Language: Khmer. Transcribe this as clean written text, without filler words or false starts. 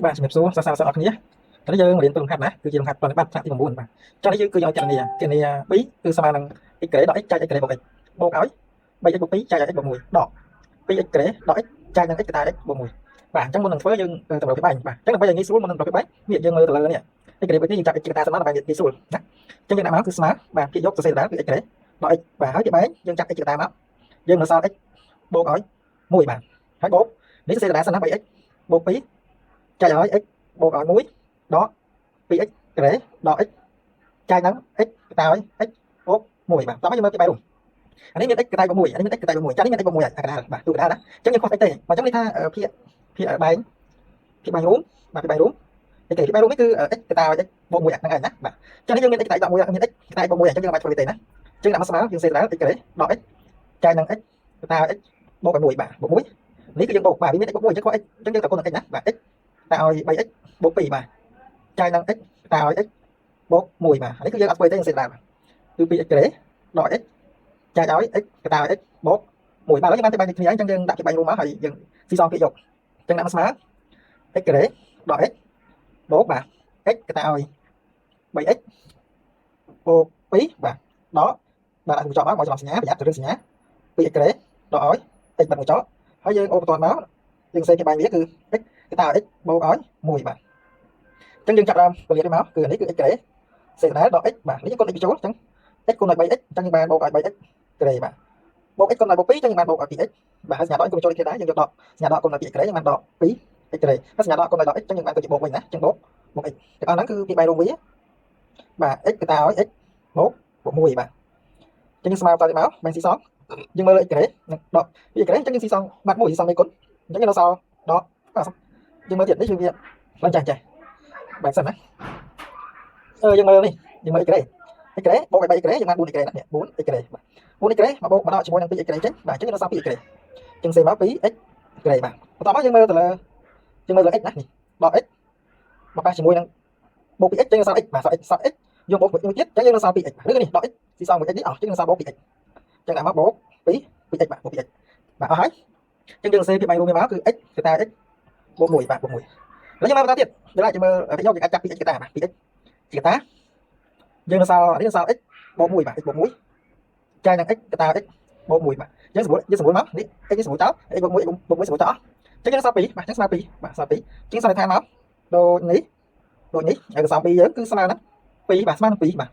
បាទជំរាបសួរសិស្សានុសិស្សអរគ្នាតោះនេះយើងរៀនពីលំហាត់ណាគឺជាលំហាត់ប្រតិបត្តិថ្នាក់ទី9បាទចុះនេះយើងគឺយកគណនាគណនា2គឺស្មើនឹង x ការ៉េដក x ចែក x ការ៉េបូក x បូកឲ្យ 3x បូក2ចែកឲ្យ x បូក1ដក 2x ការ៉េដក x ចែកនឹង x កតា x បូក1បាទអញ្ចឹងមុននឹងធ្វើយើងតម្រូវពីបែងបាទអញ្ចឹងដើម្បីឲ្យងាយស្រួលមុននឹងតម្រូវពីបែងនេះយើងមើលទៅលើនេះ x ការ៉េបូកនេះយើងចាប់ x កតាស្មើដើម្បីងាយស្រួលណាអញ្ចឹងយើងដាក់មកគឺស្មើបាទភាគយកសរសេរដដែលគឺ x ការ៉េដក x បាទហើយពីបែងយើងចាប់ x កតាមកយើងនៅសល់ x បូកឲ្យ1បាទហើយបូកនេះសរសេរដដែលសិនណា 3x បូក2ចែកឲ្យ x បូកឲ្យ1ដក 2x ការ៉េដក x ចែកនឹង x កតាឲ្យ x បូក1បាទតោះមកយើងមើលពីបែរួមអានេះមាន x កតាបូក1អានេះមាន x កតាបូក1ចានេះមាន x បូក1ហើយកណ្ដាលបាទទូកណ្ដាលណាអញ្ចឹងយើងខុស x ទេបាទអញ្ចឹងនេះថាភាគភាគបែងភាគបែងរួមបាទភាគបែងរួម x ភាគបែងរួមនេះគឺ x កតាឲ្យ x បូក1ហ្នឹងឯងណាបាទអញ្ចឹងនេះយើងមាន x កតាដក1មាន x កតាបូក1អញ្ចឹងយើងមិនបាច់ធ្វើវាទេណាអញ្ចឹងដាក់មកស្មើយើងសេដដែល x ការ៉េដក x ចែកនឹង x កតាឲ្យ x បូកឲ្យ1បាទបូក1នេះគឺយើងបូកបាទវាមាន x បូក1អញ្ចឹងខុស x អញ្ចឹងយើងត្រូវគុណនឹង x ណាបាទ x តាឲ្យ 3x បូក2បាទចែកនឹង x តាឲ្យ x បូក1បាទនេះគឺយើងអត់ធ្វើទេយើងសេដដែលគឺ 2x ការ៉េដក x ចែកឲ្យ x កតាឲ្យ x បូក1បាទឥឡូវយើងបានទៅបែងគ្នាអញ្ចឹងយើងដាក់ជាបែងរួមមកហើយយើងស៊ីសងភាគយកអញ្ចឹងដាក់មកស្មើ x ការ៉េដក x បូកបាទ x កតាឲ្យ 3x បូក2បាទដកបាទដាក់កញ្ចក់មកមកច្រឡំសញ្ញាប្រយ័ត្នទៅរឿងសញ្ញា 2x ការ៉េដកឲ្យ x បាត់កញ្ចក់ហើយយើងអូបន្ទាត់មកយើងសេជាបែងវាគឺ x កតាឲ្យ x បូកឲ្យ1បាទអញ្ចឹងយើងចាប់ដើមពលានមកគឺអានេះគឺ x ការ៉េសេកណ្ដាលដក x បាទនេះយើងគុណ x បញ្ចូលអញ្ចឹង x គុណឲ្យ 3x អញ្ចឹងយើងបានបូកឲ្យ 3x ការ៉េបាទបូក x គុណឲ្យបូក2អញ្ចឹងយើងបានបូកឲ្យ 2x បាទហើយសញ្ញាដកគុណចូលដូចគ្នាដែរយើងយកដកសញ្ញាដកគុណឲ្យ 2x ការ៉េយើងបានដក 2x ការ៉េហើយសញ្ញាដកគុណឲ្យដក x អញ្ចឹងយើងបានទៅជាបូកវិញណាអញ្ចឹងបូកបូក x ទាំងអស់ហ្នឹងគឺពីបែងរួមវាបាទ x កតាឲ្យ x បូកបូក1បាទអញ្ចឹងយើងស្មើតទៅមកបែងស៊ីសងយើងមើល x ការ៉េនិងដក 2x ការ៉េអញ្ចឹងយើងស៊ីសងបាត់1ស៊ីសងមេគុណអញ្ចឹងយើងនៅសល់ដកបាទយើងមើលទៀតនេះគឺវាឡើងចាស់ចាស់បែបសិនណាអឺយើងមើលនេះយើងមើល x ការ៉េ x ការ៉េបូកឲ្យ 3x ការ៉េយើងបាន 4x ការ៉េណានេះ 4x ការ៉េបាទ 4x ការ៉េមកបូកមកដកជាមួយនឹង 2x ការ៉េចេញបាទអញ្ចឹងយើងនៅសល់ 2x ការ៉េអញ្ចឹងសេមក 2x ការ៉េបាទបន្តមកយើងមើលទៅលើយើងមើលលើ x ណានេះដក x មកប៉ះជាមួយនឹងបូក 2x អញ្ចឹងយើងសល់ x បាទសល់ x សល់ x យើងបូកមួយទៀតអញ្ចឹងយើងនៅសល់ 2x ឬនេះដក x ស៊ីសងមួយ x នេះអស់អញ្ចឹងយើងសល់បូក 2x អញ្ចឹងដាក់មកបូក2 2x បាទបូក 2x បាទអស់ហើយអញ្ចឹងយើងសេពីបែងរួមវាមកគឺ x កតា x បូក1បាទបូក1ឥឡូវយើងមកបន្តទៀតដល់យើងមើលពីយកយើងអាចចាប់ 2x កតាបាទ 2x ជាកតាយើងនៅសល់នេះសល់ x បូក1បាទ x បូក1ចែកនឹង x កតា x បូក1បាទយើងស្រួលយើងស្រួលមកនេះ x នេះស្រួលចោល x បូក1 x បូក1ស្រួលចោលអញ្ចឹងយើងសល់2បាទអញ្ចឹងស្មើ2បាទស្មើ2អញ្ចឹងសន្និដ្ឋានមកដូចនេះដូចនេះហើយកសង2យើងគឺស្មើនឹង2បាទស្មើនឹង2បាទ